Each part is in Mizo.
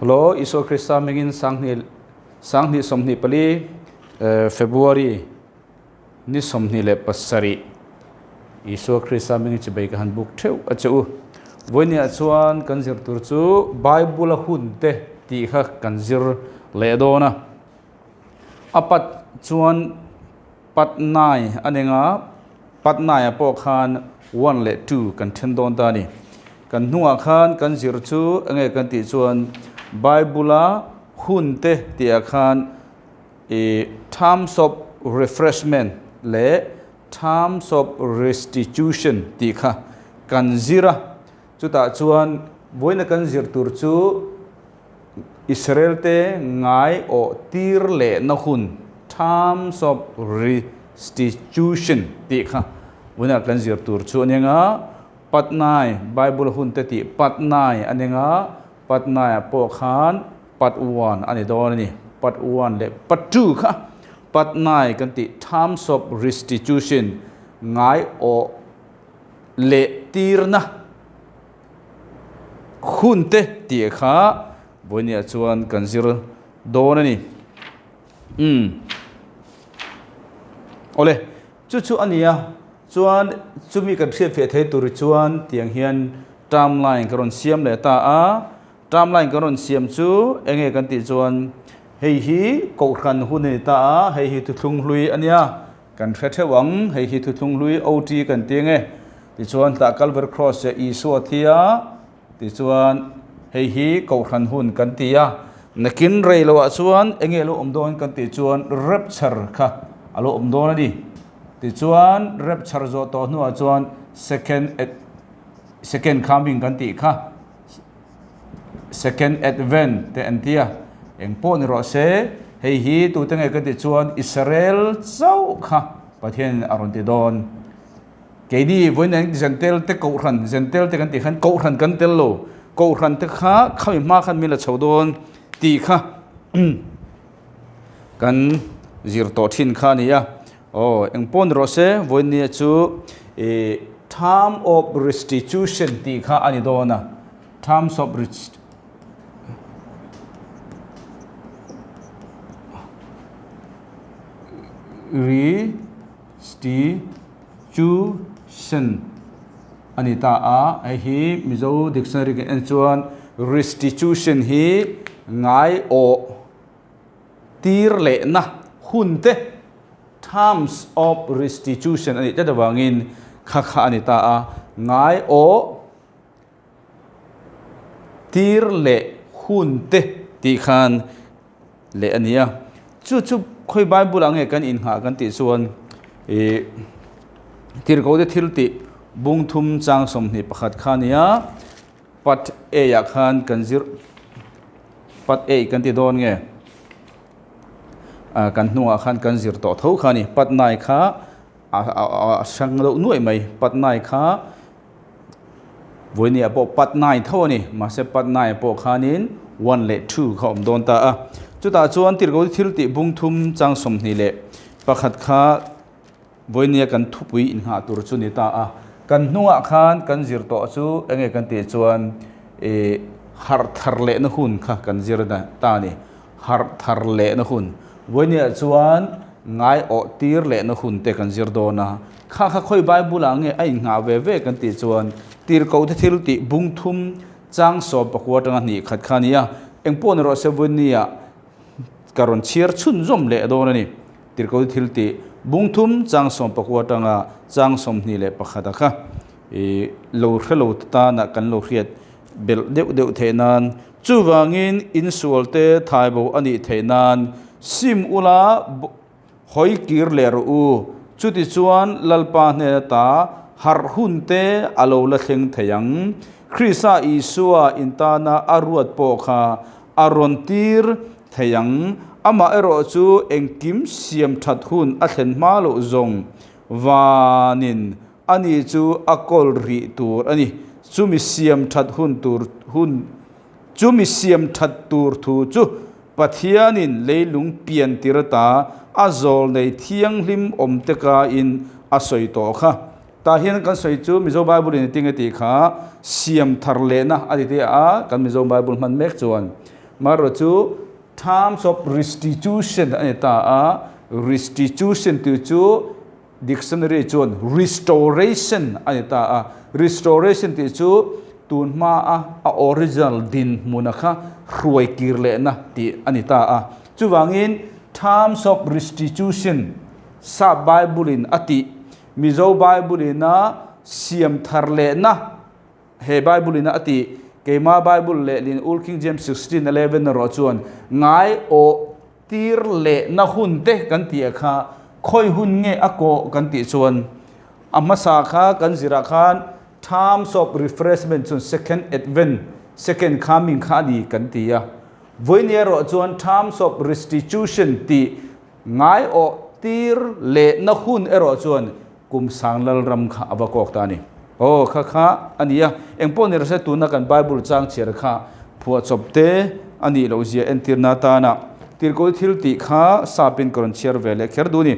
Hello, Isua Krista hmingin sanghnih sanghnih 24 February ni 27 Isua Krista hmingin chibei ka han buk theuh a che u. Vawinia chuan kan zir tur chu Bible a hun te tih kha kan zir leh dawn a. A pat chuan pat nai a ni nga, pat nai ah pawh khan one leh two kan then dawn ta a ni. Kan hnungah khan kan zir chu enge kan tih chuan Bible a hun te tih ah khan ih times of refreshment leh times of restitution tih kha kan zir a, chutah chuan vawiina kan zir tur chu Israel te ngai awh tir lehna hun, times of restitution, tih kha vawiinah kan zir tur chu a nia. Patnai, Bible hun te tih Patnai a nia, Patnai ah pawh khan Pat one a ni dawn a ni. Pat one leh Pat two kha Patnai kan tih times of restitution, ngai awh leh tirna. Hun te tih kha vawinia chuan kan zir dawn a ni. Umm. Awle, chu chu a nia. Chuan chumi kan hriat fiah thei tur chuan tiang hian term line ka rawn siam leh ta a. Term line ka rawn siam chu enge kan tih chuan hei hi kohhran hun a ni ta a, hei hi thuthlung hlui a nia. Kan hre theuh ang, hei hi thuthlung hlui OT kan ti ange. Tichuan tah Calvary Cross ah Isua thi a, tichuan hei hi Kohhran hun kan ti a. Nakin rei loh ah chuan enge lo awm dawn kan tih chuan rapture kha a lo awm dawn a ni. Tichuan rapture zawh tawh hnuah chuan second second coming kan tih kha Second Advent te an ti a, eng pawh ni rawh se, hei hi tute nge ka tih chuan Israel chauh kha Pathianin a rawn ti dawn. Keini vawiin eng Zentel te Kohhran, Zentel te kan tih khan Kohhran kan tel lo, Kohhran te kha khami hma khan min la chho dawn tih kha kan zir tawh thin kha a ni a. Aw, eng pawh ni rawh se, vawiin chu ih term of restitution tih kha a ni dawn a, terms of restitution a ni ta a, hei hi Mizo dictionary kan en chuan restitution hi ngaiawh tir lehna hun te terms of restitution a nih tlat avangin kha kha a ni ta a, ngaiawh tir leh hun te tih khan leh a ni a. Chu chu khawi Bible ah nge kan inghah kan tih chuan ih tirhkoh te thil tih bung thum chang 21 kha a ni a. Part A ah khan kan zir Part A kan ti dawn nge kan hnungah khan kan zir tawh tho kha a ni. Part nine kha a hrang deuh nuaih mai. Part nine kha vawinia pawh part nine tho a ni. Mahse part nine pawh khanin one leh two kha awm dawn ta a. Chutah chuan tirhkoh thil tih bung thum chang 21 kha Vawinia kan thupui inghah tur chu ni ta a, kan hnungah khan kan zir tawh chu enge kan tih chuan ih harh thar lehna hun kha kan zir ta a ni. Harh thar lehna hun. Vawinia chuan ngaiawh tir lehna hun te kan zir dawn a, kha kha khawi Bible ah nge a inghah ve ve kan tih chuan tirhkoh te thil tih bung thum chang 19 atanga hnih khat kha a ni a, engpawh ni rawh se vawinia ka rawn chhiar chhunzawm leh dawn a ni. Tirhkoh thil tih bung thum chang 19 atanga chang 21 a kha i lo hre lo tana kan lo hriat belh deuh deuh theih nan chuvangin insual te thaibo a nih theih nan sim ula hawi kir leh rawh u. Chuti chuan Lalpa hnena ta harh hun te a lo la thleng thei ang. Krista Isua intana a ruat pawh kha a rawn tir thei ang. Amah erawh chu engkim siam that hun a thlen hma loh zawng vanin ani chu a kawl rih tur a ni. Chumi siam that hun tur hun chumi siam that tur thu chu Pathianin leilung pian tir ata a zawl nei thianghlim awm te kain a sawi tawh kha. Tah hian kan sawi chu Mizo Bible in a tinge tih kha siam thar lehna a ti te a, kan Mizo Bible hman mek chuan. Marawh chu Times of Restitution a ni ta a, Restitution tih chu Dictionary chuan Restoration a ni ta a, Restoration tih chu tun hma a a original dinhmuna kha hruai kir lehna tih a ni ta a. Chuvangin Times of Restitution Sap Bible in a tih, Mizo Bible in a siam thar lehna he Bible in a tih, keima Bible lehlin Old King James 16:11 erawh chuan ngai awh tir lehna hun te kan tih ah kha khawi hun nge a kawh kan tih chuan a hmasa kha kan zirah khan Times of Refreshment chuan Second Advent, Second Coming kha a ni kan ti a. Vawiin erawh chuan Times of Restitution tih ngai awh tir lehna hun erawh chuan kum sang lalram kha a va kawk ta a ni. Aw, kha kha a ni a, engpawh ni rase tuna kan Bible chang chhiar kha phuahchawp te a nih loh zia entirna atana tirkawi thil tih kha sapin ka rawn chhiar ve leh kher duh a ni.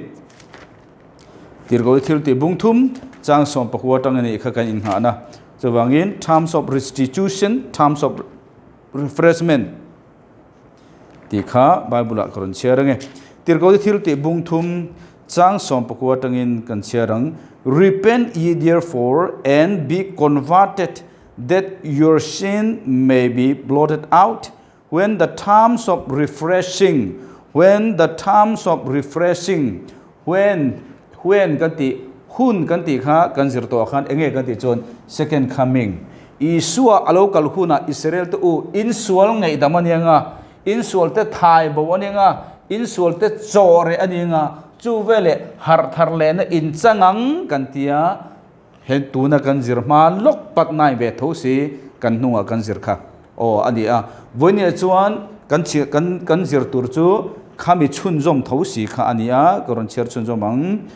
Tirkawi thil tih bung thum chang 14 atang a nih kha kan innghahna. Chuvangin Terms of Restitution, Terms of Refreshment tih kha Bible ah ka rawn chhiar ange. Tirhkohte thil tih bung thum chang 19 atangin kan chhiar ang, Repent ye therefore and be converted that your sin may be blotted out when the times of refreshing, when the times of refreshing, when, when kan tih, hun kan tih kha kan zir tawh ah khan enge kan tih chuan second coming, Isua a lo kal hunah Israel te u insual ngaihdam a ni anga, insual te thai bo a ni anga, insual te chaw reh a ni anga, chu veleh harh thar lehna inchang ang kan ti a, he tuna kan zir hma lawk pat nai ve tho si kan hnungah kan zir kha aw a ni a. Vawinia chuan kan chhiar kan kan zir tur chu khami chhunzawm tho si kha a ni a, ka rawn chhiar chhunzawm ang.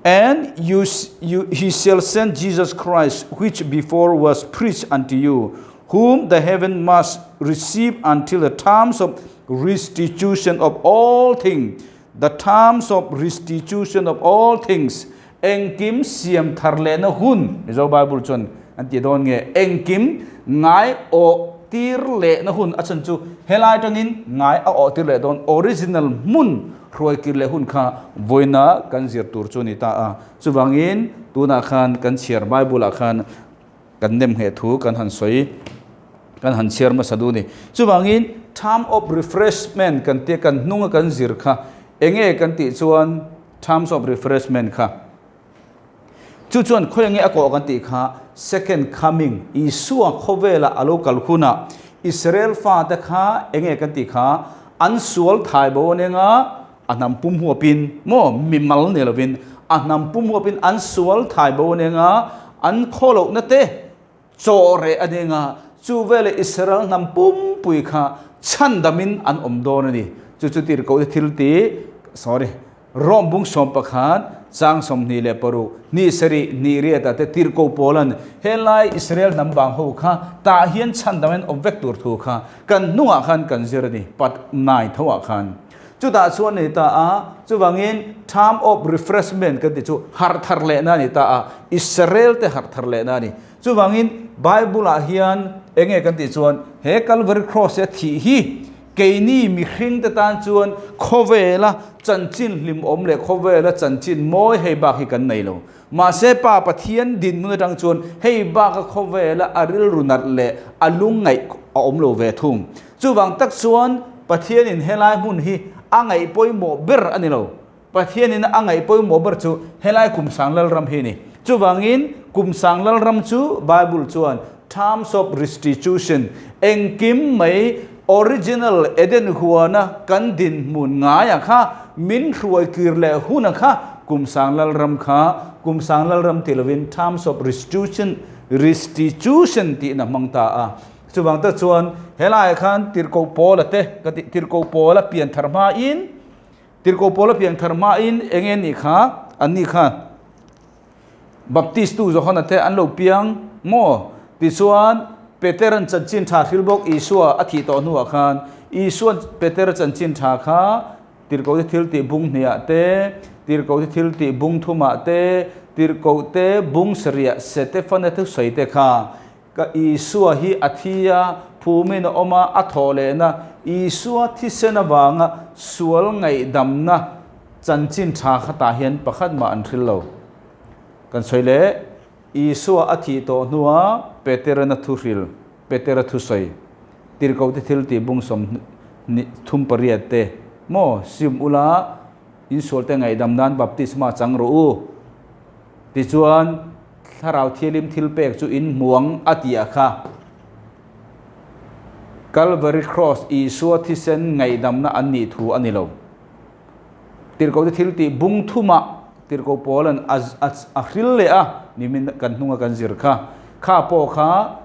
And you, you, he shall send Jesus Christ, which before was preached unto you, whom the heaven must receive until the times of restitution of all things, the times of restitution of all things, engkim siam thar lehna hun, Mizo Bible chuan an ti dawn nge, engkim ngai awh tir lehna hun, a chhan chu helai tangin ngai a awh tir leh dawn, original hmun Hruaikir leh hun kha vawiina kan zir tur chu a ni ta a. Chuvangin tunah khan kan chhiar Bible-ah khan kan nem ngheh thu kan han sawi, kan han chhiar hmasa duh a ni. Chuvangin time of refreshment kan tia kan hnunga kan zir kha enge kan tih chuan times of refreshment kha chu chuan khawi enge a kawh kan tih kha second coming Isua khawvela a lo kal hunah Israel fate kha enge kan tih kha an sual thai bo anenga a hnam pum huapin maw mimal ni lovin a hnam pum huapin an sual thai bo anenga an khawlohna te chaw reh anenga chu vele Israel hnam pumpui kha chhandamin an awm dawn a ni. Chu chu tirhkoh te thil ti sorry Rom bung 11 chang 26 hnih sarih hnih riat ah te tirhkoh pawl an helai Israel hnam vang ho kha tah hian chhandamin awm vek tur thu kha kan hnungah khan kan zir a ni pat nai tho ah khan. Chutah chuan a ni ta a, chuvangin time of refreshment kan tih chu harh thar lehna a ni ta a, Israel te harh thar lehna a ni. Chuvangin Bible ah hian eng nge kan tih chuan he Calvary Cross a thih hi keini mihring te tan chuan khawvela chanchin hlimawm leh khawvela chanchin mawi hei bak hi kan nei lo. Mahse Pa Pathian dinhmun atang chuan hei baka khawvela a rilru nat leh a lungngaih a awm lo ve thung. Chuvang tak chuan Pathianin helai hmun hi a ngaih pawimawh ber a ni lo. Pathianin a ngaih pawimawh ber chu helai kum sang lalram hi a ni. Chuvangin kum sang lalram chu Bible chuan terms of restitution, engkim mai original Eden huana kan dinhmun ngaia kha min hruai kir leh huna kha kum sang lalram kha kum sang lalram ti lovin terms of restitution, restitution tihna hmang ta a. Chuvang tak chuan helaiah khan Tirhkoh Paula te ka tih Tirhkoh Paula pian thar hmain Tirhkoh Paula pian thar hmain eng nge nih kha an nih kha Baptist tu Johana te an lo piang maw? Tichuan Peter an chanchin tha hril bawk Isua a thih tawh hnuah khan Isuan Peter chanchin tha kha Tirhkoh te thil tih bung hniah te, Tirhkoh te thil tih bung thumah te, Tirhkoh te bung sarihah Setefana thusawi te kha Ka Isua hi a thi a, phumin a awm a, a thawh lehna Isua thisen avanga sual ngaihdamna chanchin tha khatah hian pakhat mah an hril lo. Kan sawi leh, Isua a thih tawh hnua Peterana thu hril, Petera thusawi, Tirhkohte thil tih bung 38 te maw sim ula insualte ngaihdam nan baptisma chang rawh u. Tichuan, Thlarau Thialim thilpek chu in hmu ang a tih a kha. Calvary Cross Isua thisen ngaihdamna an nih thu a ni lo. Tirhkohte thil tih bung thumah Tirhkoh Paula'n a hril leh a, nimin kan hnunga kan zir kha. Kha pawh kha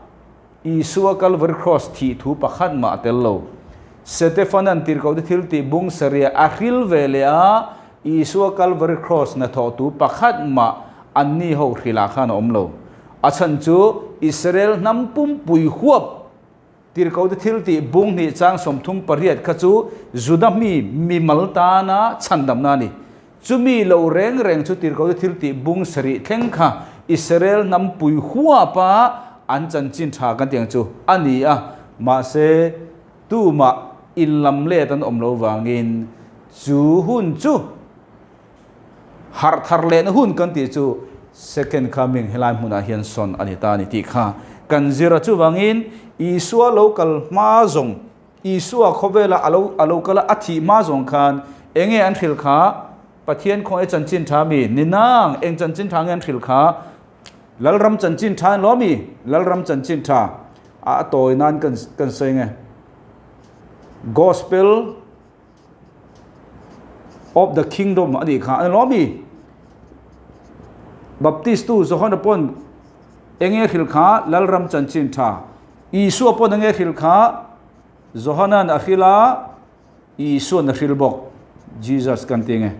Isua Calvary Cross thih thu pakhat mah a tel lo. Setefana'n Tirhkohte thil tih bung sarih a hril ve leh a, Isua Calvary Cross hnathawhtu pakhat mah anni ho hrilah khan a awm lo. A chhan chu Israel hnam pumpui huap Tirhkohte thil tih bung hnih chang 38 kha chu Juda mi mimal tana chhandamna a ni. Chumi lo reng reng chu Tirhkohte thil tih bung sarih thleng kha Israel hnam pui huapa an chanchin tha kan tih ang chu a ni a, mahse tumah inlam let an awm lo vangin chu hun chu harh thar lehna hun kan tih chu Second Coming helai hmunah hian sawn a ni ta a ni tih kha kan zir a. Chuvangin Isua lo kal hma zawng Isua khawvela a lo a lo kal a, a thih hma zawng khan eng nge an hrilh kha? Pathian khawngaih chanchin tha mi ni nang, eng chanchin tha nge an hrilh kha? Lalram chanchin tha an lo mi? Lalram chanchin tha a a tawi nan kan kan sawi nge? Gospel of the Kingdom a nih kha an lo mi? Baptist tu Johana pawn eng nge hrilh kha? Lalram chanchin tha. Isua pawn enge hrilh kha Johanan a hrilh a, Isuan a hrilh bawk, Jesus kan ti nge.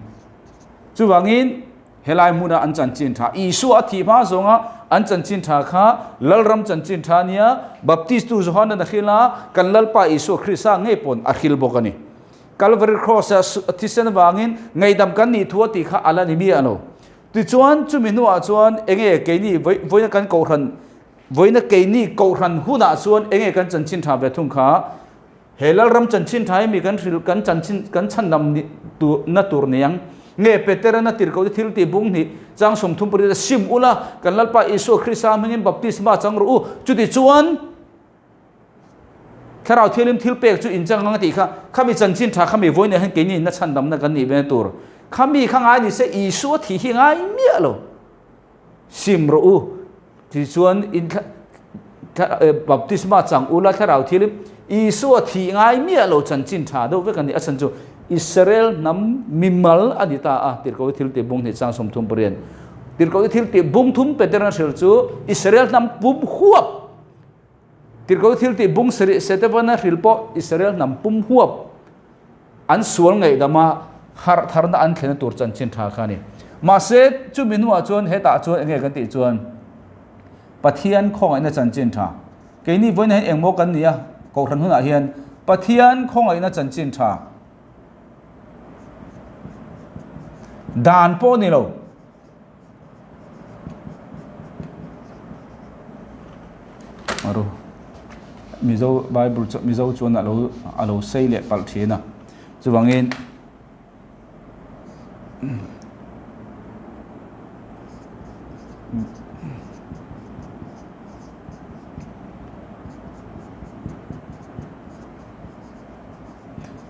Chuvangin helai hmuna an chanchin tha, Isua a thih hma zawnga an chanchin tha kha Lalram chanchin tha nia, Baptist tu Johanan a hrilh a, kan Lalpa Isua Krista ngei pawn a hrilh bawk a ni. Calvary Cross a thisen avangin ngaihdam kan nih thu a tih kha a la ni miah lo. Tichuan chumi hnuah chuan enge keini vawiina kan kohhran Vawiina keini Kohhran hunah chuan enge kan chanchin tha ve thung kha? He Lalram chanchin tha hi mi kan hrilh kan chanchin kan chhandam ni tur na tur niang. Nge Peterana tirhkoh te thil tih bung hnih chang 38 a sim ula kan Lalpa Isua Krista hmingin baptisma chang rawh u. Chuti chuan Thlarau Thianghlim thil pek chu in chang ang a tih kha khami chanchin tha khami vawiinah hian keini na chhandamna kan nih ve na tur. Khami kha ngai ni se Isua thih hi ngai miah lo. Sim rawh u. Tichuan in baptisma chang ula thlarau thil Isua thih ngai miah lo chanchin tha deuh vek a ni. A chhan chu Israel hnam mimal a ni ta a, Tirhkoh thil tih bung hnih chang 38. Tirhkoh thil tih bung thum Peterna hrilh chu Israel hnam pum huap. Tirhkoh thil tih bung sarih Setevana hrilh pawh Israel hnam pum huap. An sual ngaihdama harh tharna an thlenna tur chanchin tha kha a ni. Mahse, chumi hnuah chuan hetah chuan enge kan tih chuan Pathian khawngaihna chanchin tha. Keini vawiin hian engmaw kan ni a, Kohhran hunah hian Pathian khawngaihna chanchin tha dan pawh ni lo. Aru Mizo Bible chu Mizo chuan a lo a lo sei leh palh thin a chuvangin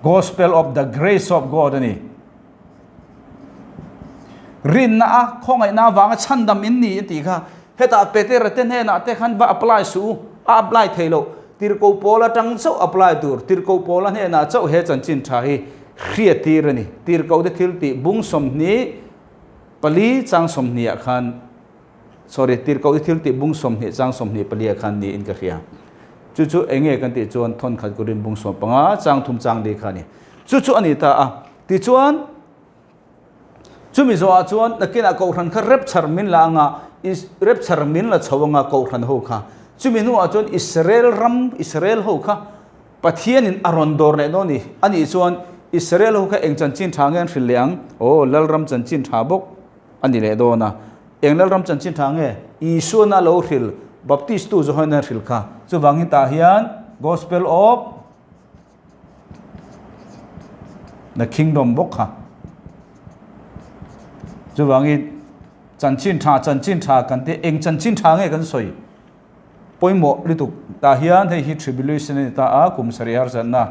Gospel of the grace of God a ni. Rinna a khawngaihna avanga chhandam in ni a tih kha hetah Petera te hnenah te khan va apply suh u, a apply thei loh. Tirhkoh pawl atang chauh apply tur, Tirhkoh pawla hnenah chauh he chanchin tha hi hriat tir a ni. Tirhkoh te thil tih bung 24 chang 20 ah khan, sorry, Tirhkoh te thil tih bung 20 chang 24 ah khan niin ka hria. Chu chu eng nge kan tih chuan thawnkhat Korin bung 15 chang 3 chang li kha a ni. Chu chu a ni ta a. Tichuan, chumi zawhah chuan nakinah Kohhran kha rapture min la anga, rapture min la chho anga Kohhran ho kha. Chumi hnuah chuan Israel ram, Israel ho kha Pathianin a rawn dawr leh dawn ni. A nih chuan Israel ho kha eng chanchin tha nge an hrilh leh ang? Aw, Lalram chanchin tha bawk a ni leh dawn a. Eng Lalram chanchin tha nge? Isuana lo hrilh, Baptist tu Johana hrilh kha. Chuvangin tah hian Gospel of the Kingdom bawk kha. Chuvangin chanchin tha chanchin tha kan tih eng chanchin tha nge kan sawi pawimawh lutuk tah hian hei hi tribulation a ni ta a kum sarih harsatna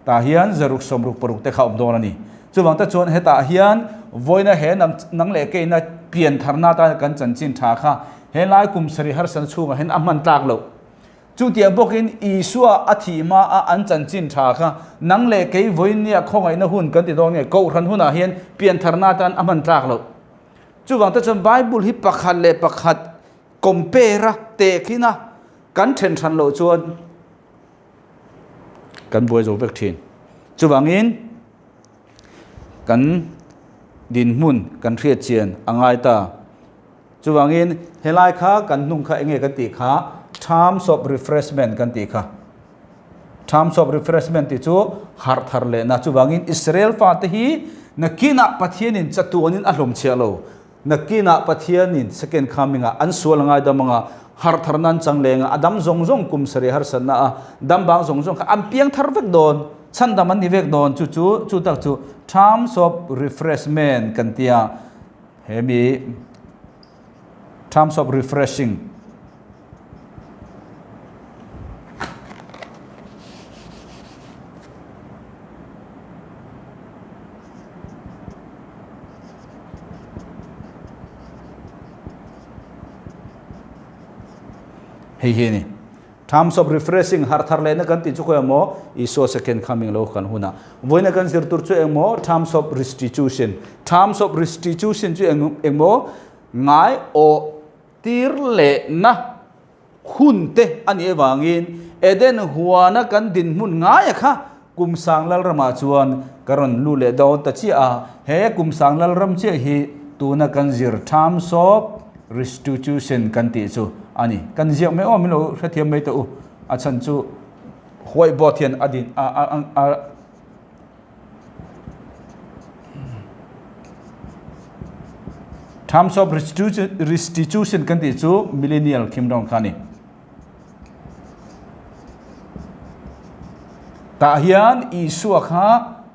tah hian zaruk sawmruk paruk te kha awm dawn a ni. Chuvang te chuan hetah hian vawiina he nang leh keina pian tharna atan kan chanchin tha kha helai kum sarih harsatna chhungah hian a hman tlak loh. Chutiang bawkin Isua a thih hmaa an chanchin tha kha nang leh kei vawinia khawngaihna hun kan ti dawn nge Kohhran hunah hian piantharna atan a hman tlak loh. Chuvang te chuan Bible hi pakhat leh pakhat compare a tehkhin a kan then hran loh chuan kan buai zo vek thin. Chuvangin kan dinhmun kan hriat chian a ngai ta. Chuvangin helai kha kan hnung kha enge kan tih kha terms of refreshment kan tih kha. Terms of refreshment tih chu harh thar lehna. Chuvangin Israel fate hi nakinah Pathianin chatuanin a hlawm chhiah lo. Nakinah Pathianin second coming-ah an sual a ngaidam anga harh thar nan chang lenga a dam zawng zawng kum sarih harsatna a dam bang zawng zawng kha an piang thar vek dawn, chhandam an ni vek dawn. Chu chu chu tak chu terms of refreshment kan tia. He mi terms of refreshing hei hi a ni. Terms of refreshing, harh thar lehna kan tih chu khawi emaw Isua second coming lo kan hunah vawiina kan zir tur chu engmaw terms of restitution, terms of restitution chu eng engmaw ngai awh tir lehna hun te a nih avangin Eden huana kan dinhmun ngaia kha kum sang lalramah chuan ka rawn lu leh dawn ta chiah a, he kum sang lalram chiah hi tuna kan zir terms of restitution kan tih chu a ni. Kan ziak mai awm ilo hrethiam mai teh u, a chhan chu whiteboard hian a din a a a terms of restitution kan tih chu millennial kingdom kha a ni. Tah hian Isua kha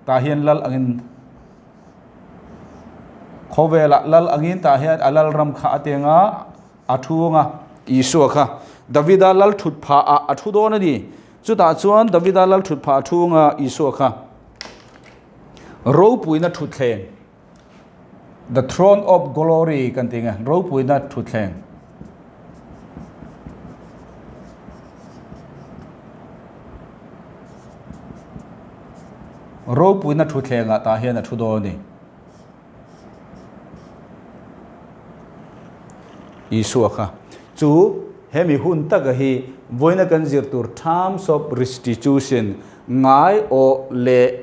tah hian lal angin khawvelah lal angin tah hian a lal ram kha a teng a, a thu ang a. Isua kha Davida lal thut phah ah a thu dawn a ni. Chutah chuan Davida lal thut phah a thu ang a Isua kha ropuina thutthleng, the throne of glory kan tih nge, ropuina thutthleng. Ropuina thutthlengah tah hian a thu dawn a ni. Isua kha chu hemi hun taka hi vawiina kan zir tur terms of restitution ngai awh leh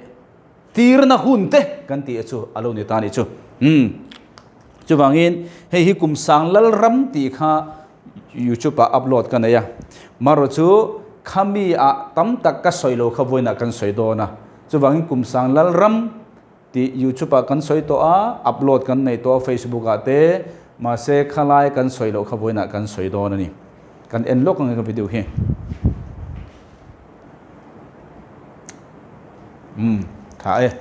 tirna hun te kan tih chu a lo ni ta a nih chu. Umm chuvangin hei hi kum sang lal ram tih kha youtube ah upload ka nei a, marawh chu khami ah tam tak ka sawi lo kha vawiinah kan sawi dawn a, chuvangin kum sang lal ram tih youtube ah kan sawi tawh a, upload kan nei tawh a facebook ah te, mahse khalai kan sawi loh kha vawiinah kan sawi dawn a ni. Kan en lawk ang e ka video hi. Umm tha e.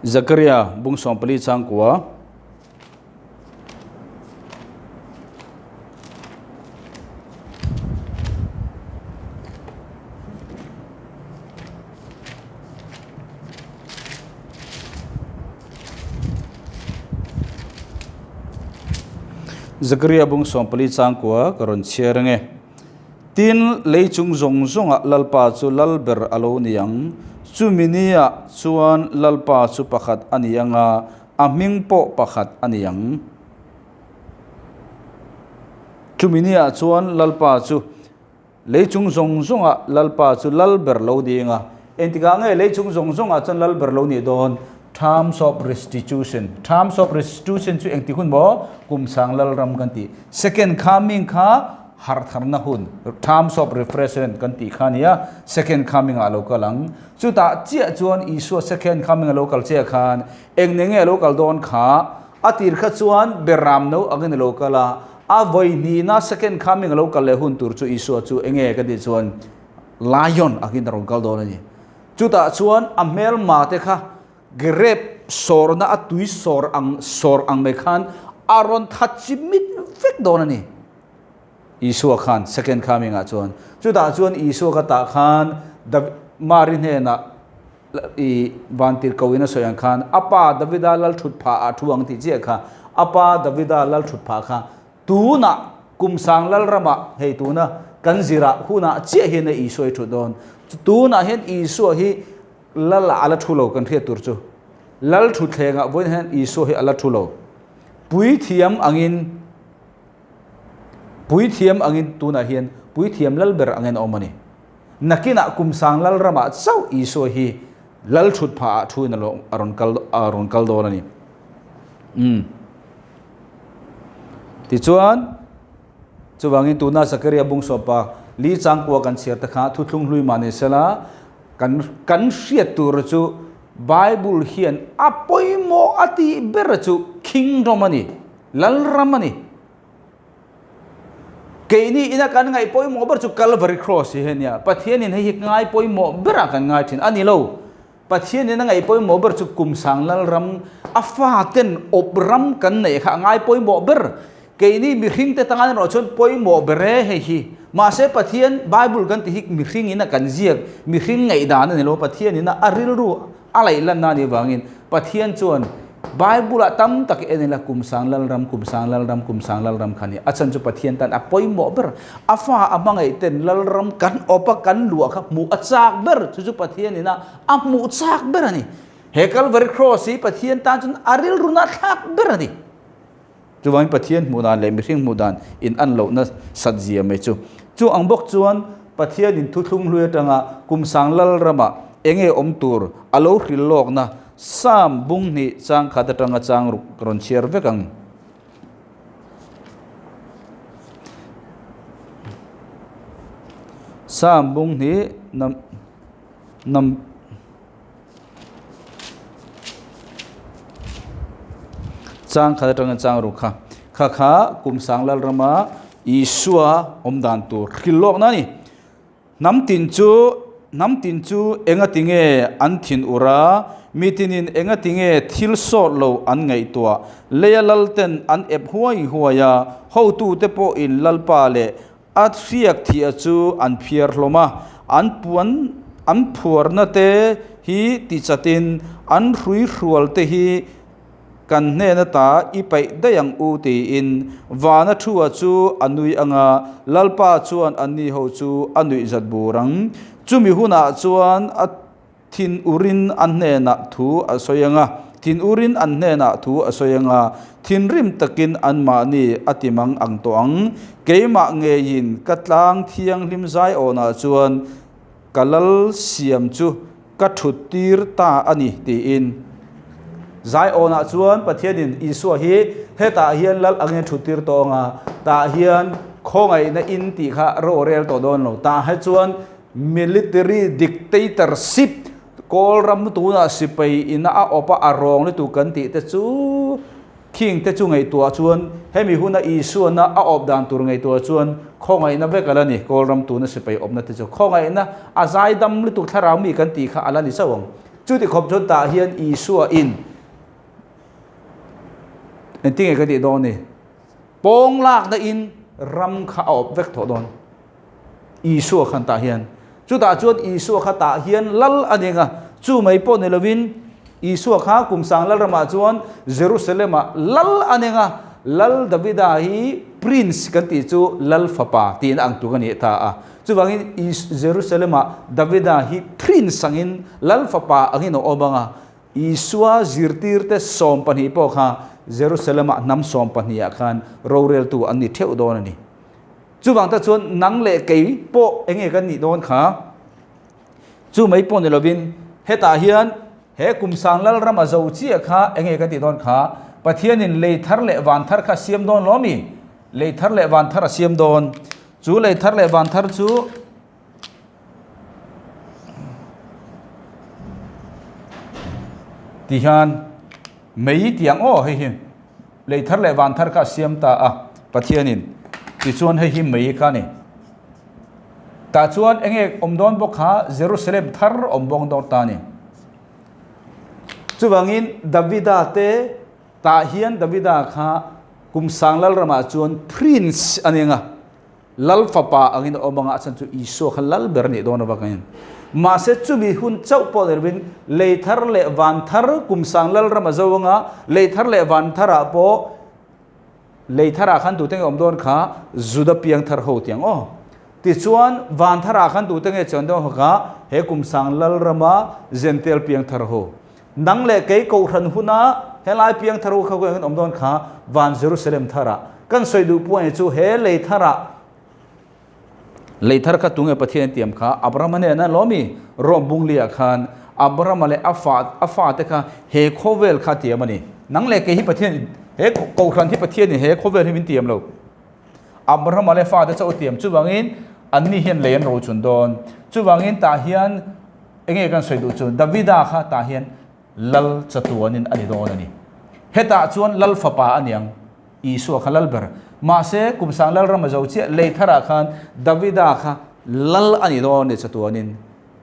Zakaria bung 14 changkua. Zakaria bung 14 changkua ka rawn chhiar ange. Tin, lei chung zawng zawngah Lalpa chu lal ber a lo ni ang. Chumi niah chuan Lalpa chu pakhat a ni anga, A hming pawh pakhat a ni ang. Chumi niah chuan Lalpa chu lei chung zawng zawngah Lalpa chu lal ber lo ding a. Engtikah nge lei chung zawng zawngah chuan lal ber lo nih dawn? Terms of restitution. Terms of restitution chu engtik hun maw? Kum sang Lalram kan ti. Second coming kha Harhtharna hun, times of refreshment, kan tih kha a ni a, second coming ah a lo kal ang. Chutah chiah chuan Isua second coming a lo kal chiah khan eng ne nge a lo kal dawn kha? A tir kha chuan beram no angin a lo kal a, a vawi hnihna second coming a lo kal leh hun tur chu Isua chu eng nge kan tih chuan lion angin a rawn kal dawn a ni. Chutah chuan a hmelma te kha Grape sawrna a tui sawr ang sawr ang mai khan a rawn that chi mit vek dawn a ni. Isua khan second coming ah chuan chutah chuan Isua ka tah khan Mari hnenah i vantir ko in a sawi ang khan a pa Davida lal thut phah ah thu ang tih chiah kha a pa Davida lal thut phah kha tunah kum sang lal ramah hei tuna kan zirah hunah chiah hian a Isua hi thut dawn. Tunah hian Isua hi Lal ah a la thu lo kan hriat tur chu Lal thutthleng ah vawiin hian Isua hi a la thu lo. Puithiam angin Puithiam angin tunah hian Puithiam lal ber angin a awm a ni. Nakinah kum sang lal ramah chauh Isua hi Lal thut phah ah thu in a rawn kal a rawn kal dawn a ni. Umm. Tichuan Chuvangin tuna Zakaria bungsawpa li changkua kan chhiar te kha thuthlung hlui mah ni sela kan kan hriat tur chu Bible hian a pawimawh a tih ber chu kingdom a ni, lalram a ni. Keini ina kan ngaih pawimawh ber chu Calvary Cross hi a nia. Pathianin hei hi ngai pawimawh berah kan ngai thin a ni lo. Pathianin a ngaih pawimawh ber chu kum sang lalram a faten awp ram kan neih kha a ngai pawimawh ber. Keini mihringte tan erawh chuan pawimawh ber e hei hi. Mahse Pathian Bible kan tih hi mihringin a kan ziak, mihring ngaihdan a ni lo, Pathianin a rilru a laih lanna a nih avangin Pathian chuan Bible-ah tam tak en ila kum sang lalram, kum sang lalram, kum sang lalram kha a ni. A chhan chu Pathian tan a pawimawh ber. A fa a hmangaih ten lalram kan awp a, kan luah kha hmuh a chak ber. Chu chu Pathianin a a hmuh chak ber a ni. He Calvary Cross hi Pathian tan chuan a rilruna thlak ber a ni. Chuvangin Pathian hmuh dan leh mihring hmuh dan in an lohna sat zia mai chu. Chu ang bawk chuan Pathianin thuthlung hlui atanga kum sang lalramah enge awm tur a lo hril lawkna Psalm bung hnih chang khat atanga chang ruk rawn chhiar vek ang. Psalm bung hnih nam nam chang khat atanga chang ruk kha kha kha kum sang lal rama Isua awm dan tur hril lawkna a ni. Hnam tin chu hnam tin chu enga tinge an thin ur a, mi tinin enga tinge thil sawt lo an ngaihtuah. Leia lal ten an ep huai huai a, hotute pawhin Lalpa leh a hriak thih a chu an phiar hlawm a, an puan an phuarna te hi tichatin an hrui hrual te hi Kan hnen ata i paih daih ang u tiin Vana thua chu a nui ang a, Lalpa chuan anni ho chu a nuih zat bur ang. Chumi hunah chuan a thinurin a hnenah thu a sawi ang a, thinurin an hnenah thu a sawi ang a, thinrim takin anmahni a ti mang ang tawh ang. Keimah ngeiin ka tlang thianghlim zaiawnah chuan Ka lal siam chu ka thut tir ta a ni, tiin. Zaiawnah chuan Pathianin Isua hi hetah hian lal angin a thut tir tawh ang a, tah hian khawngaihna in tih kha ro rel tawh dawn lo. Tah hi chuan military dictatorship, Kawl ram tunah sipai ina a awp a, a rawng lutuk kan tih te chu, Khing te chu ngaihtuah chuan hemi huna Isuana a awp dan tur ngaihtuah chuan khawngaihna vek a la ni. Kawlram tuna sipai awpna te chu khawngaihna a zaidam lutuk thlarau mi kan tih kha a la ni chauh ang. Chuti khawp chuan tah hian Isua in engtin nge ka tih dawn ni? Pawng lakna in ram kha a awp vek thawh dawn. Isua khan tah hian. Chutah chuan Isua kha tah hian lal a ning a, chu mai pawh ni lovin Isua kha kum sang lal ramah chuan Jerusalem-ah lal a ning a, Lal Davida hi Prince kan tih chu lal fapa tiin a ang tuk a ni ta a. Chuvangin Jerusalem-ah Davida hi Prince angin lal fapa angin a awm ang a, Isua zirtirte 12 pawh kha Jerusalem-ah hnam sawmpahnihah khan roreltu an ni theuh dawn a ni. Chuvang tak chuan nang leh kei pawh eng nge kan nih dawn kha? Chu mai pawh ni lovin hetah hian he kum sang lal rama zo chiah kha eng nge kan tih dawn kha? Pathianin lei thar leh van thar kha a siam dawn lo mi? Lei thar leh van thar a siam dawn. Chu lei thar leh van thar chu ti hian mei tih ang aw hei hi lei thar leh van thar kha a siam ta a Pathianin tichuan hei hi mei kha a ni. Tah chuan eng nge awm dawn bawk kha Jerusalem thar awm bawk dawn ta a ni. Chuvangin Davida te tah hian Davida kha kum sang lal ramah chuan prince a ni ang a, lal fapa angin a awm ang a, a chhan chu Isua kha lal ber a nih dawn avangin. Mahse chumi hun chauh pawh ni lovin lei thar leh van thar kum sang lal ram a zo ang a, lei thar leh van tharah pawh Lei tharah khan tute nge awm dawn kha Juda piang thar ho tiang aw. Tichuan van tharah khan tute nge chuan dawn kha he kum sang lal rama Jentail piang thar ho. Nang leh kei kohhran huna helai piang thar ho kha khawiah nge awm dawn kha van Jerusalem tharah. Kan sawi duh pawh chu he lei tharah Lei thar kha tunge Pathian tiam kha Abrahama nen a lawmi Rome bungli ah khan Abrahama leh a fa a fate kha he khawvel kha tiam a ni. Nang leh kei hi Pathian he kohhran hi Pathian in he khawvel hi min tiam lo. Abrahama leh fate chauh a tiam chuvangin anni hian lei an rochun dawn. Chuvangin tah hian enge kan sawi duh chu Davida kha tah hian Lal chatuanin a ni dawn a ni. Hetah chuan Lal fapa a niang, Isua kha lal ber. Mahse, kum sang lal ram a zo chiah, lei tharah khan Davida kha lal a ni dawn a ni chatuanin.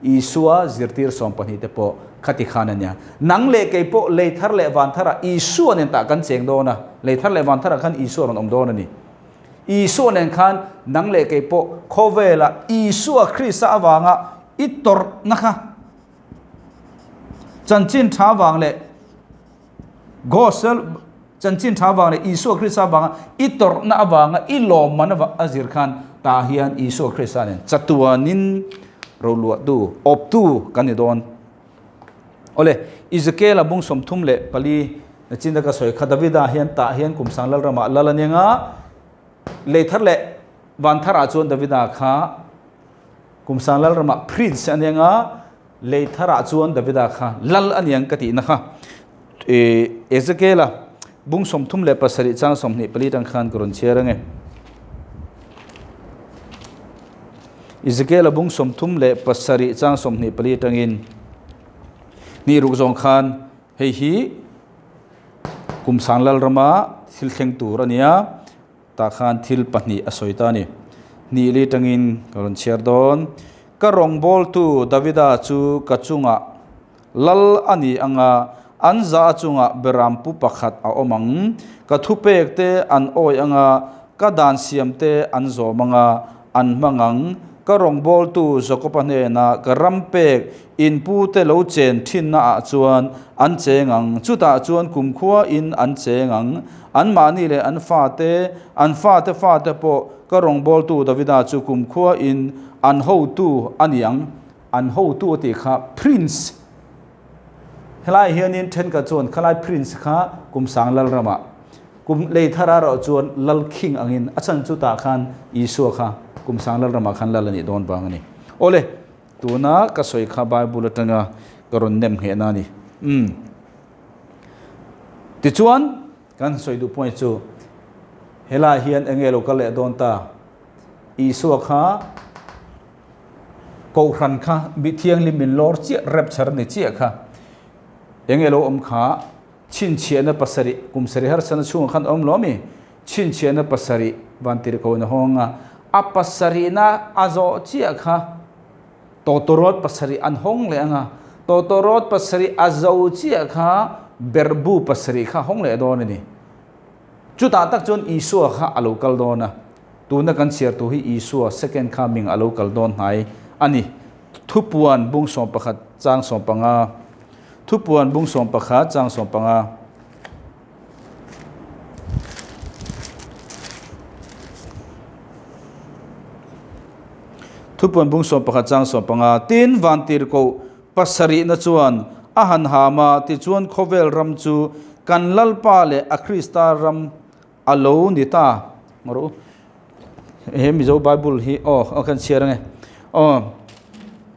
Isua zirtir 12 te pawh khati khan a nia. Nang leh kei pawh lei thar leh van tharah Isua nen tah kan cheng dawn a, lei thar leh van tharah khan Isua rawn awm dawn a ni. Isua nen khan nang leh kei pawh khawvelah Isua Krista avanga i tawrhna kha, Chanchin tha vang leh Gospel chanchin tha vang leh Isua Krista vanga i tawrhna avanga i lawmman a zir khan tah hian Isua Krista nen chatuanin roluahtu, awptu kan ni dawn. Awle, Ezekiel-a bung 34 nachin ka sawi kha Davida hian tah hian kum sang lal ramah lal a ni anga lei thar leh van tharah chuan Davida kha Kum sang lal ramah prince a nia nga, lei tharah chuan Davida kha lal a niang ka tihna kha. Ezekiela bung 37 chang 24 tang khan ka rawn chhiar ange. Ezekiela bung 37 chang 24 tangin ni ruk zawng khan hei hi kum sang lal rama thil thleng tur a nia. Tah khan thil pahnih a sawi ta a ni. Hnih li tangin ka rawn chhiar dawn. Ka rawngbawltu Davida chu ka chungah lal a ni ang a, an za a chungah berampu pakhat a awm ang. Ka thupek te an awi ang a, ka dan siam te an zawm ang a, an hmang ang. Ka rawngbawltu Jakoba hnenah ka ram pek inpute lo chen thinnaah chuan an cheng ang, chutah chuan kumkhuain an cheng ang. Anmahni leh an fate, an fate fate pawh ka rawngbawltu Davida chu kumkhuain an hotu a ni ang. An hotu a tih kha Prince. Helai hianin thenkhat chuan khalai Prince kha kum sang lal ramah, kum lei thara erawh chuan lal king angin a chan chu tah khan Isua kha kum sang lal ramah khan lal a nih dawn vang a ni. Awle, tuna ka sawi kha Bible atanga ka rawn nem nghehna a ni. Umm. Tichuan, kan sawi duh point chu helai hian eng nge lo kal leh dawn ta? Isua kha Kohhran kha mi thianghlim min lawr chiah, rapture ni chiah kha eng nge lo awm kha chhinchhiahna pasarih kum sarih harsana chhungah khan awm lo ami? Chhinchhiahna pasarih vantirhkohna hawnga a pasarihna a zawh chiah kha Tawtawrawt pasarih an hawng leh ang a, tawtawrawt pasarih a zo chiah kha berhbu pasarih kha hawng leh dawn a ni. Chutah tak chuan Isua kha a lo kal dawn a, tuna kan chhiar tur hi Isua second coming a lo kal dawn hnai a ni. Thupuan bung 11 chang 15 Thupuan bung 11 chang 15. Thupuan bung 11 chang 15 Tin, vantirhkoh pasarihna chuan a han ham a, tichuan khawvel ram chu kan Lalpa leh a Krista ram a lo ni ta. Ngaw rawh u. He Mizo Bible hi aw kan chhiar ange. Aw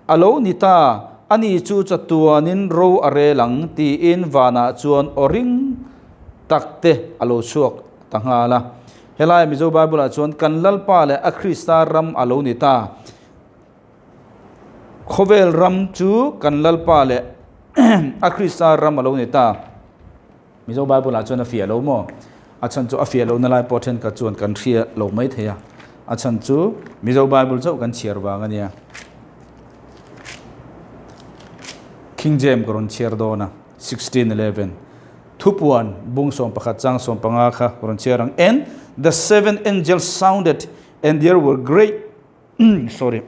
a lo ni ta, ani chu chatuanin ro a rel ang tiin vanah chuan aw ring tak te a lo chhuak ta nghal a. Helai Mizo Bible ah chuan kan Lalpa leh a Krista ram a lo ni ta. Khawvel ram chu kan Lalpa leh a Krista ram a lo ni ta. Mizo Bible ah chuan a fiah lo maw? A chhan chu a fiah lohna lai pawh thenkhat chuan kan hria lo mai thei a. A chhan chu Mizo Bible chauh kan chhiar vang a nia. King James ka rawn chhiar dawn a, 1611. Thupuan bung 11 chang 15 kha ka rawn chhiar ang. And the seven angels sounded and there were great sorry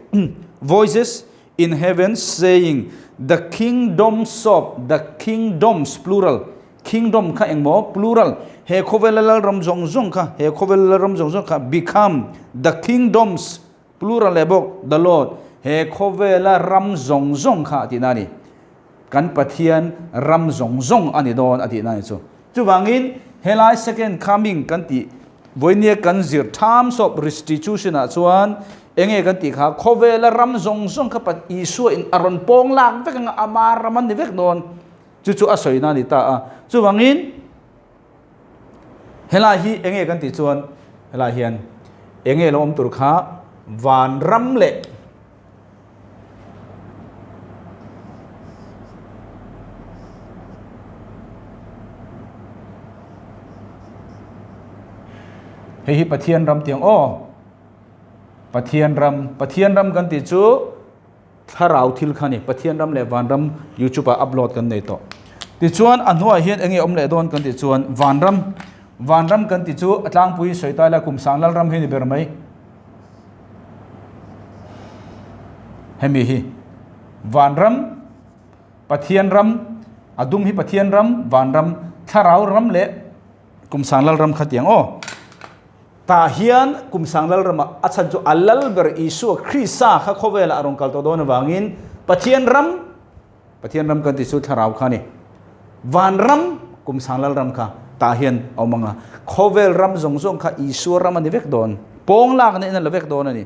voices in heaven saying the kingdoms of the kingdoms plural kingdom kha engmaw plural he khawvela lalram zawng zawng kha he khawvela lalram zawng zawng kha become the kingdoms plural leh bawk the lord he khawvela ram zawng zawng kha a tihna a ni kan Pathian ram zawng zawng a ni dawn a tihna a ni chu chuvangin helai second coming kan tih Vawinia kan zir terms of restitution ah chuan enge kan tih kha khawvela ram zawng zawng kha Pat Isua in a rawn pawng lak vek anga ama ram an ni vek dawn chu chu a sawina a ni ta a. Chuvangin helai hi enge kan tih chuan helai hian enge lo awm tur kha vanram leh Hei hi Pathian ram tiang aw. Pathian ram, Pathian ram kan tih chu thlarau thil kha ni. Pathian ram leh van ram YouTube ah upload kan nei tawh. Tichuan a hnuaiah hian enge awm leh dawn kan tih chuan van ram, van ram kan tih chu a tlangpui sawi ta ila kum sang lal ram hi ni ber mai. Hemi hi vanram, Pathian ram, a dum hi Pathian ram, vanram, thlarau ram leh Kumsang Lalram kha tiang aw. Tah hian Kumsang Lalramah a chhan chu a lal ber Isua Krista kha khawvelah a rawn kal tawh dawn avangin Pathian ram, Pathian ram kan tih chu thlarau kha a ni. Vanram, Kumsang Lalram kha tah hian a awm ang a. Khawvel ram zawng zawng kha Isua ram a ni vek dawn. Pawng lak nen a la vek dawn a ni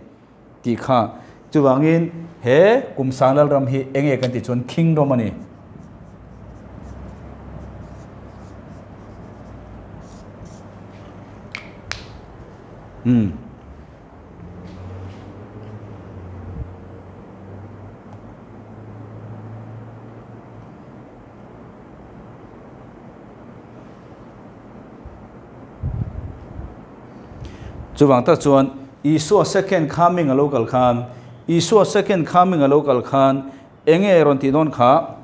tih kha. Chuvangin he Kumsang Lalram hi eng nge kan tih chuan Kingdom a ni. Umm. Chuvang tak chuan Isua second coming a lo kal khan Isua second coming a lo kal khan eng nge rawn tih dawn kha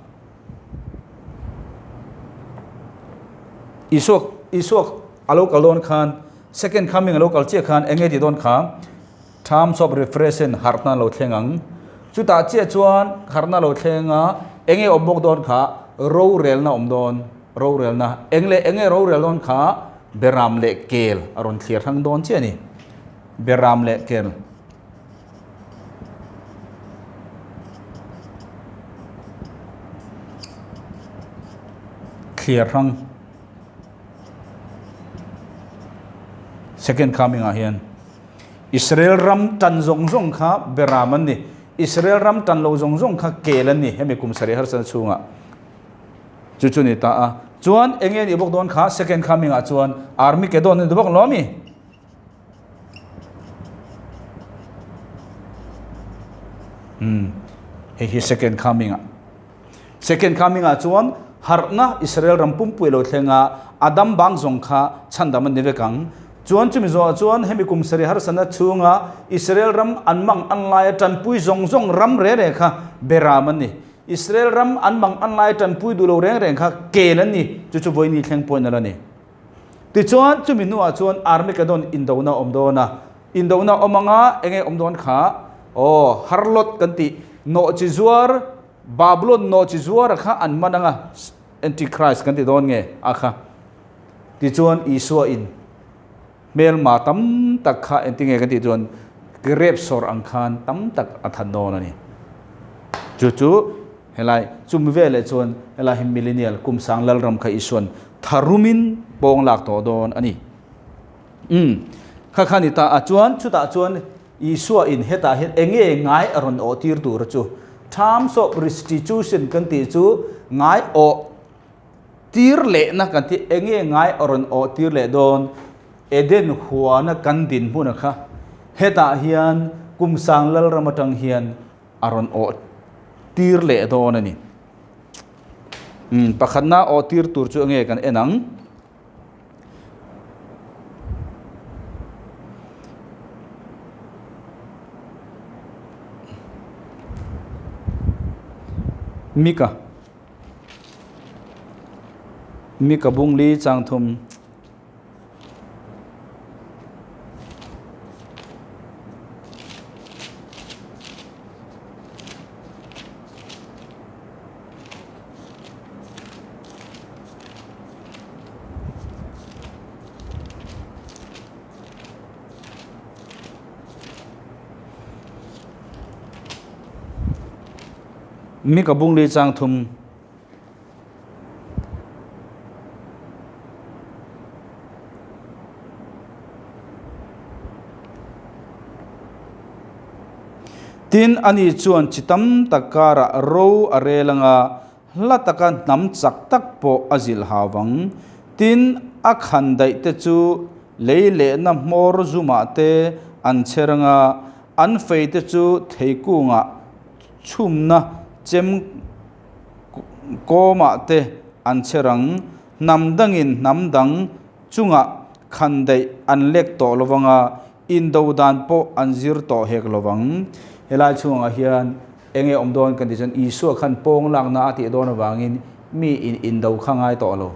Isua Isua a lo kal dawn khan second coming a lo kal chiah khan eng nge tih dawn kha Terms of reference harhna lo thleng ang. Chutah chiah chuan harhna lo thleng a, eng nge awm bawk dawn kha? Rorelna awm dawn. Rorelna. Eng leh eng nge rorel dawn kha? Beram leh kel a rawn thlir hrang dawn chiah a ni. Beram leh kel. Thlir hrang. Second coming ah hian. Israel ram tan zawng zawng kha beram an ni. Israel ram tan lo zawng zawng kha kel an ni hemi kum sarih harsatna chhungah. Chu chu ni ta a. Chuan eng nge nih bawk dawn kha second coming ah chuan Armageddon a ni bawk lo ami? Umm hei hi second coming ah. Second coming ah chuan harhna Israel ram pumpui lo thleng a, Adam bang zawng kha chhandam an ni vek ang. Chuan chumi zawhah chuan hemi kum sarih harsatna chhunga Israel ram an mang an laia tanpui zawng zawng ram reng reng kha beram an ni. Israel ram an mang an laia tanpui duh lo reng reng kha kel an ni. Chu chu vawiini thleng pawhin a la ni. Tichuan chumi hnuah chuan Armageddon indona a awm dawn a. Indona awm anga enge awm dawn kha aw harlot kan tih nawhchi zuar Babylon nawhchi zuara kha an man anga Antichrist kan ti dawn nge a kha tichuan Isua in hmelma tam tak kha engtinge kan tih chuan grape sawr ang khan tam tak a than dawn a ni. Chu chu helai chumi veleh chuan helai hi millennial kum sang lalram kha Isuan tharumin pawng lak tawh dawn a ni. Umm kha kha ni ta a chuan chutah chuan Isua in hetah hian eng nge ngai a rawn awh tir tur chu terms of restitution kan tih chu ngai awh tir lehna kan tih eng nge ngai a rawn awh tir leh dawn Eden huana kan dinhmun a kha hetah hian kum sang lalram atang hian a rawn awh tir leh dawn a ni. Umm pakhatna awh tir tur chu enge kan en ang. Mika Mika bungli changthum. Mika bungli chang thum. Tin, ani chuan chi tam tak karah ro a rel anga hla taka hnam chak tak pawh a zilh hau vang. Tin, a khan daih te chu lei lehna hmawr zumah te an chher anga an fei te chu theikungah chhumna chem kawmah te an chher ang. Hnam dangin hnam dang chungah khan daih an lek tawh lo vanga indo dan pawh an zir tawh hek lo vang. Helai chhungah hian enge awm dawn kan tih chuan Isua khan pawng lakna a tih dawn avangin mi in indo kha ngai tawh lo.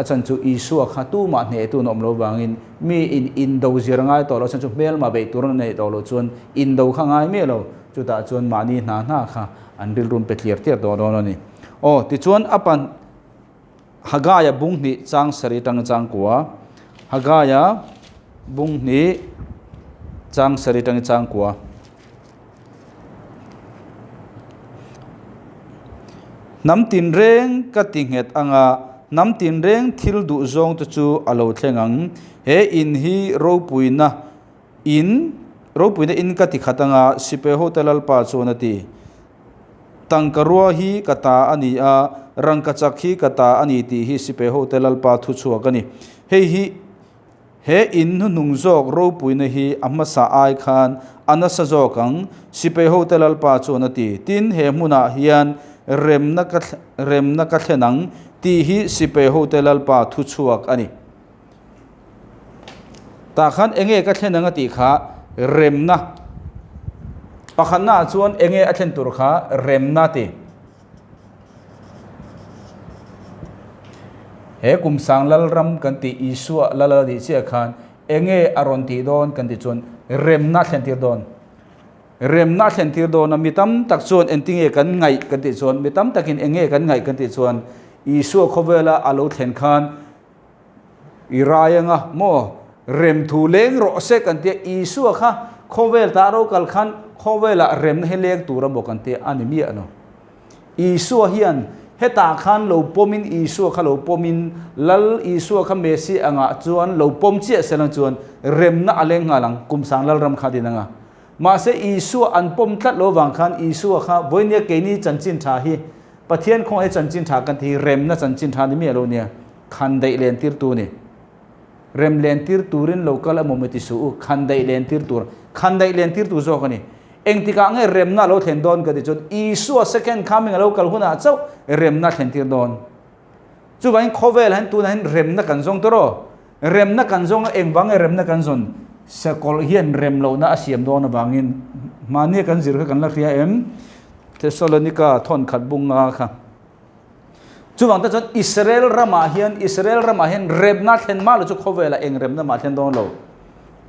A chan chu Isua kha tumah hnehtu an awm lo vangin mi in indo zir ngai tawh lo, a chan chu hmelma beih tur an neih tawh lo chuan indo kha ngai miah lo. Chutah chuan mahni hna hna kha an rilrum pe tliar tliar tawh dawn a ni. Aw, tichuan a pan Hagaia bung hnih chang sarih atanga chang kua, Hagaia bung hnih chang sarih atanga chang kua. Hnam tinreng ka ti nghet anga hnam tinreng thil duh zawng te chu a lo thleng ang. He in hi ropuina in ropuina in ka ti khat anga Sipai hote Lalpa chuan a ti. Tangka rua hi ka ta a ni a, rangkachak hi ka ta a ni tih hi Sipai hote Lalpa thu chhuak a ni. Hei hi he in hnuhnung zawk ropuina hi a hmasa ai khan a nasa zawk ang, Sipai hote Lalpa chuan a ti. Tin, he hmunah hian remna ka remna ka thlen ang tih hi Sipai hote Lalpa thu chhuak a ni. Tah khan enge ka thlen ang a tih kha remna pakhatna ah chuan enge a thlen tur kha remna ti. He kum sang lal ram kan tih Isua lal a nih chiah khan enge a rawn tih dawn kan tih chuan remna a thlen tir dawn. Remna a thlen tir dawn a, mi tam tak chuan engtinge kan ngaih kan tih chuan mi tam takin enge kan ngaih kan tih chuan Isua khawvela a lo thlen khan I rai anga maw? Remthu leng rawh se kan tia, Isua kha khawvel ta ro kal khan khawvelah remna hi leng tur a maw kan tia a ni miah lo. Isua hian hetah khan lo pawmin Isua kha lo pawmin Lal Isua kha Messi angah chuan lo pawm chiah se lang chuan remna a leng nghal ang, kum sang Lalram kha din anga. Mahse Isua an pawm tlat lo vang khan Isua kha vawinia keini chanchin tha hi Pathian khawngaih chanchin tha kan ti hi remna chanchin tha ni miah lo nia. Khan daih len tir tu ni. Rem len tir turin lo kal emaw mi ti suh u, khan daih len tir tur, khan daih len tir tu zawk a ni. Engtikah nge remna a lo thlen dawn ka ti chuan Isua second coming a lo kal hunah chauh remna a thlen tir dawn. Chuvangin khawvel ah hian tunah hian remna kan zawng tawh rawh. Remna kan zawng a, engvang nge remna kan zawn? Sakawlh hian rem lohna a siam dawn avangin mahnia kan zir kha kan la hria em? Thessalonika thawnkhat bunga kha. Chuvang te chuan Israel ramah hian Israel ramah hian remna thlen mah lo chu khawvelah eng remna mah thlen dawn lo.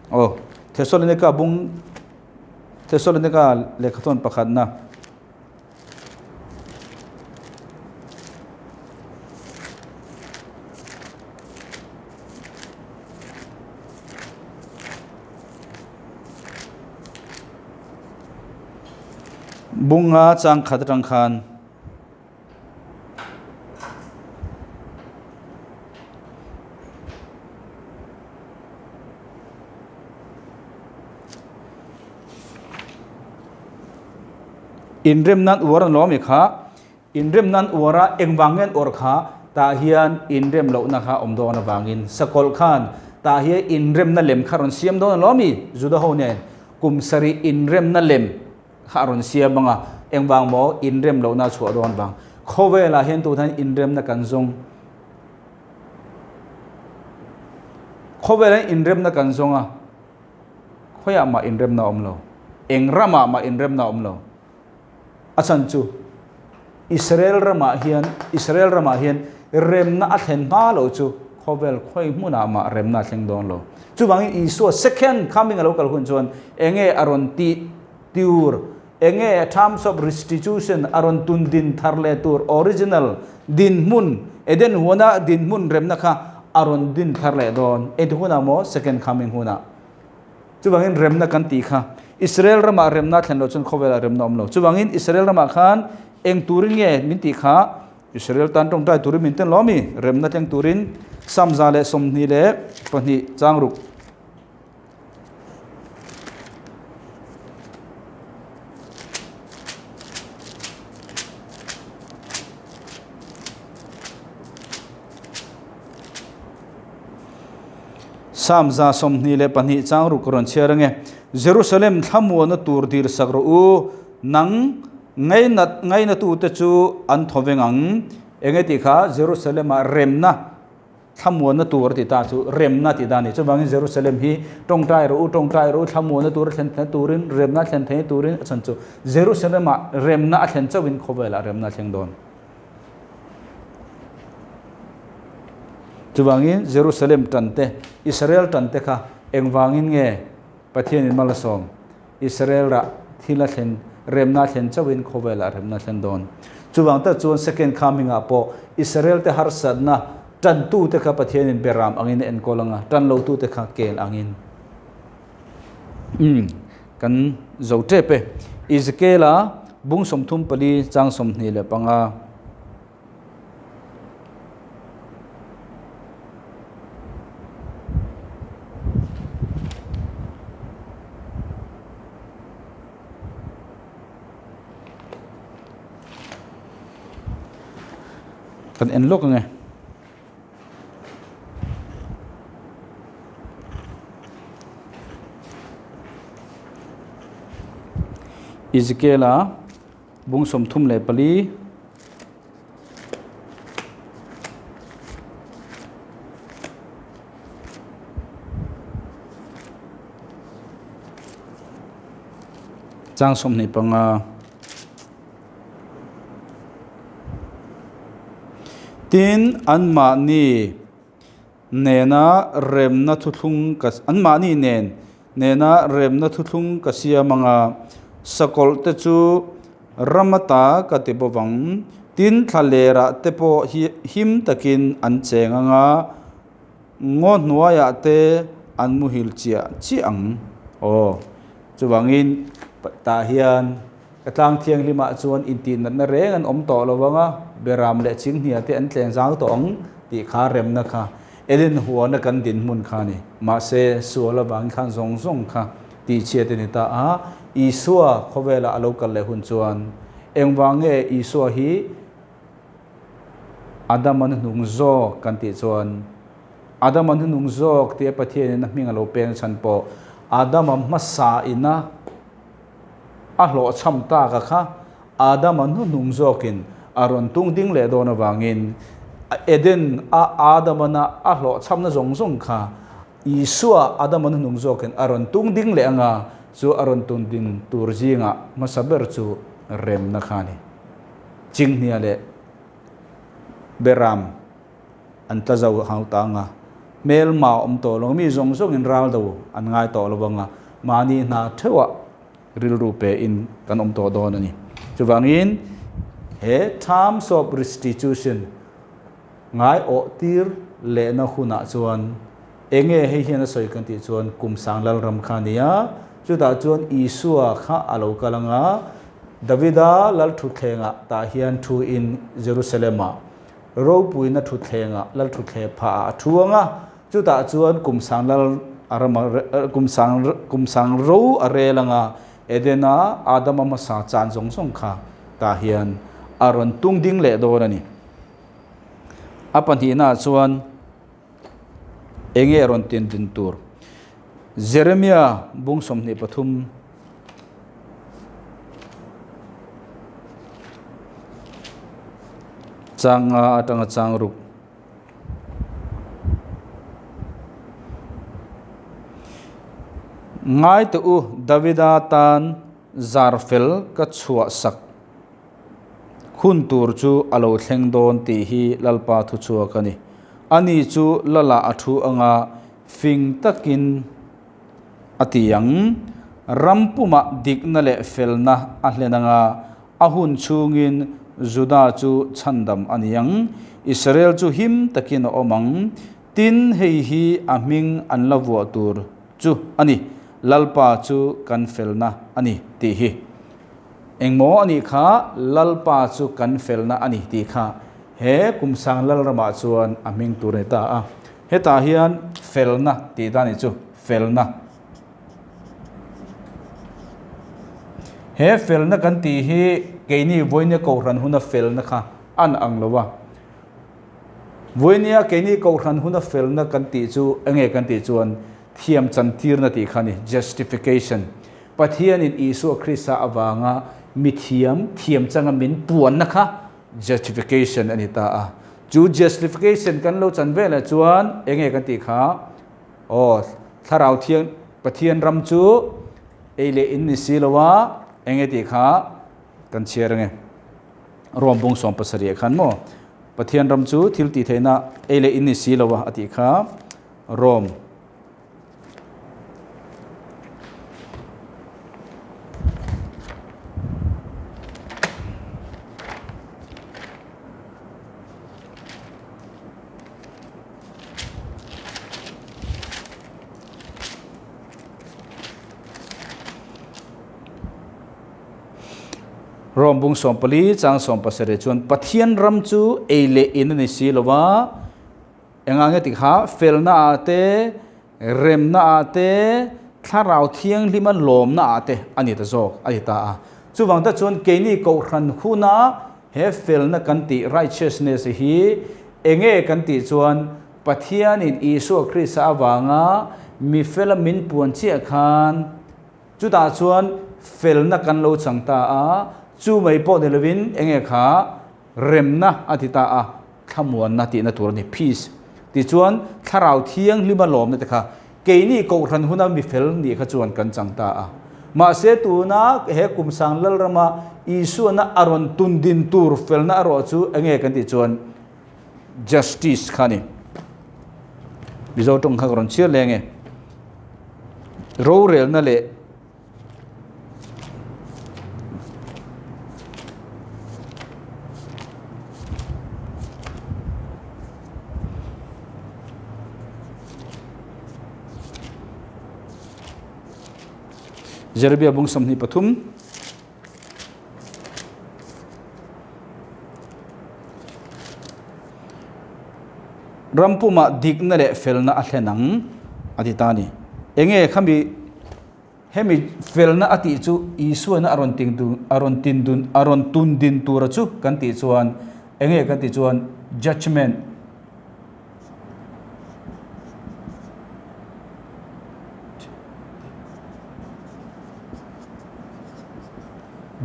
Aw, Thessalonika bung Thessalonika lehkhathawn pakhatna. Bunga changkhat atang khan Inrem nan uar an lawm i kha, inrem nan uar a engvang nge an uar kha tah hian inrem lohna kha awm dawn avangin sakawlh khan Tah hian inremna lem kha rawn siam dawn alawm i Juda ho nen kum sarih inremna lem kha a rawn siam ang a, engvang maw inrem lohna a chhuah dawn vang. Khawvelah hian tun hian inremna kan zawng. Khawvelah hian inremna kan zawng a, khawiah mah inremna a awm lo, eng ramah mah inremna a awm lo. A chhan chu Israel ramah hian Israel ramah hian remna a thlen hma loh chu khawvel khawi hmunah mah remna a thleng dawn lo. Chuvangin Isua second coming a lo kal hun chuan enge a rawn tih tur, enge terms of restitution a rawn tun din thar leh tur original dinhmun Eden huana dinhmun remna kha a rawn din thar leh dawn. Engti hunah maw second coming hunah. Chuvangin remna kan tih kha Israel ramah remna thlen loh chuan khawvelah remna awm lo. Chuvangin Israel ramah khan eng turin nge min tih kha Israel tan tawngtai turin min ten lo ami? Remna thleng turin Psalm 122 chang ruk. Psalm 122 chang ruk ka rawn chhiar ange. Jerusalem thlamuana tur dil sak rawh u, nang ngainat ngainatute chu an thaw veng ang. Enge tih kha Jerusalem-ah remna thlamuanna tur a ti ta chu remna tih ta a ni. Chuvangin Jerusalem hi tawngtai rawh u, tawngtai rawh u, thlamuanna tur a thlen theihna turin, remna a thlen theihna turin a chhan chu Jerusalem-ah remna a thlen chauhin khawvelah remna a thleng dawn. Chuvangin Jerusalem tante, Israel tante kha engvangin nge Pathianin mal a sawm? Israel rah thil a thlen, remna a thlen chauhin khawvelah remna a thlen dawn. Chuvang tak chuan second coming-ah pawh Israel te harsatna tantute kha Pathianin beram angin a enkawl ang a, tan lotute kha kel angin. Umm, kan zo tep e. Ezekiel-a bung 34 chang 25. Kan en lawk ange. Ezekiel-a Bung 34. Chang 25. Tin, anmahni nena remna thuthlung ka anmahni nen nena remna thuthlung ka siam anga sakawlh te chu ram ata ka ti bawk ang. Tin, thla lerah te pawh hi him takin an cheng anga ngaw hnuaiah te an muhil chiah chiah ang. Aw, chuvangin tah hian Ka tlang thianghlimah chuan intihnatna reng an awm tawh lo vang a, beram leh chinghnia te an tleng zang tawh ang tih kha remna kha Eden huana kan dinhmun kha a ni. Mahse, sual avangin khan zawng zawng kha tihchhiat a ni ta a, Isua khawvelah a lo kal leh hun chuan engvang nge Isua hi Adama hnuhnung zawk kan tih chuan Adama hnuhnung zawk tia Pathianin a hming a lo peng chhan pawh Adama hmasa ina A hlawhchham tak a kha Adama hnuhnung zawkin a rawn tung ding leh dawn avangin Eden a Adamana a hlawhchhamna zawng zawng kha Isua Adama hnuhnung zawkin a rawn tung ding leh anga chu a rawn tung ding tur zingah hmasa ber chu remna kha a ni. Chinghnia leh Beram an tla zo hau ta anga hmelma awm tawh lo mi zawng zawngin ral do an ngai tawh lo anga mahni hna theuhah rilru pe in kan awm tawh dawn a ni. Chuvangin he terms of restitution ngai awh tir lehna hunah chuan enge hei hian a sawi kan tih chuan kum sang lalram kha a ni a, chutah chuan Isua kha a lo kal anga Davida lal thutthlengah tah hian thu in Jerusalem-ah Ropuina thutthlengah lal thutthleh phahah a thu ang a, chutah chuan kum sang lal a rama kum sang kum sang ro a rel ang a, Edena Adama hmasa chan zawng zawng kha tah hian a rawn tung ding leh dawn a ni. A pahnihnaah chuan. Enge rawn tin din tur? Jeremia bung 23 chang nga atanga chang ruk. Ngai teh u, Davida tan zar fel ka chhuah sak hun tur chu a lo thleng dawn tih hi Lalpa thuchhuak a ni. Ani chu Lala a thu anga fing takin a ti ang. Ram pumah dikna leh felna a hlen anga a hun chhungin Juda chu chhandam a ni ang. Israel chu him takin a awm ang. Tin, hei hi a hming an la vuah tur chu a ni, Lalpa chu kan felna a ni tih hi. Engmaw a nih kha, Lalpa chu kan felna a ni tih kha he Kumsang Lalramah chuan a hming tur a ni ta a. Hetah hian felna tih dan nih chu felna. He felna kan tih hi keini vawinia kohhran huna felna kha an ang lo a. Vawinia keini kohhran huna felna kan tih chu enge kan tih chuan thiam chantirna tih kha a ni, justification. Pathianin Isua Krista avanga mithiam thiam changa min puanna kha justification a ni ta a. Chu justification kan lo chan velah chuan enge kan tih kha? Aw, Thlarau Thiang Pathian ram chu ei leh in ni si lo a, enge tih kha kan chhiar ange. Rom bung 17 khan maw Pathian ram chu thil tih theihna ei leh in ni si lo a a tih kha Rom Rom bung 14 chang 17 chuan Pathian ram chu ei leh in a ni si lo va, Enga nge ti kha felna ah te, remna ah te, thlarau thianghlima lawmna ah te a ni ta zawk a ti ta a. Chuvang tak chuan keini kohhran huna he felna kan tih righteousness hi enge kan tih chuan Pathianin Isua Krista avanga mi fela min puan chiah khan chutah chuan felna kan lo chang ta a, chu mai pawh ni lovin enge kha Remna a ti ta a, thlamuanna tihna tur a ni, peace. Tichuan, Thlarau Thianghlima lawmna te kha keini Kohhran huna mi fel nih kha chuan kan chang ta a. Mahse, tuna he kum sang Lalrama Isuana a rawn tun din tur felna erawh chu enge kan tih chuan justice kha a ni. Mizo tawng kha ka rawn chhiar leh ange. Rorelna leh. Jeremia bung 23 Rampuma dikna leh felna a thlen ang a ti ta a ni. Enge khami Hemi felna a tih chu Isuaina a rawn ting dun a rawn tin dun a rawn tun din tura chu kan tih chuan enge kan tih chuan judgement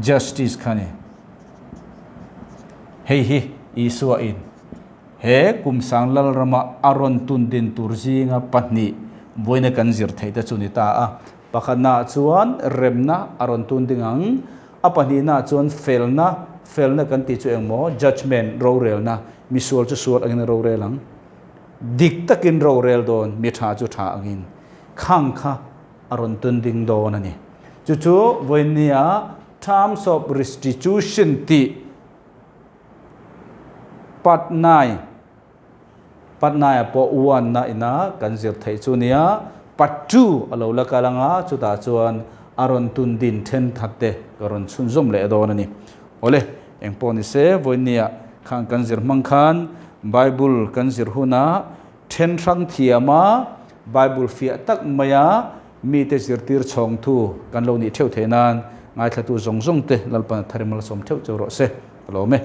justice kha ni. Hei hi Isua in He kum sang Lalrama a rawn tun din tur zinga pahnih vawiina kan zir theih te chu ni ta a. Pakhatnaah chuan remna a rawn tun ding ang, a pahnihnaah chuan felna, felna kan tih chu engmaw, judgement, rorelna, mi sual chu sual angin a rorel ang, dik takin rorel dawn, mi tha chu tha angin, khang kha a rawn tun ding dawn a ni. Chu chu vawinia terms of restitution tih Patnai, Patnai-ah pawh uanna ina kan zir theih chu nia, Part two a lo la kal anga chutah chuan a rawn tun din thenkhat te ka rawn chhunzawm leh dawn a ni. Awle, engpawh ni se, vawinia khan kan zir hmang khan Bible kan zir huna then hrang thiama Bible fiah tak maia mite zirtir chhawng thu kan lo nih theuh theih nan ngaithlatu zawng zawng te Lalpan a thar i malsawm theuh cheu rawh se. Ka lawm e.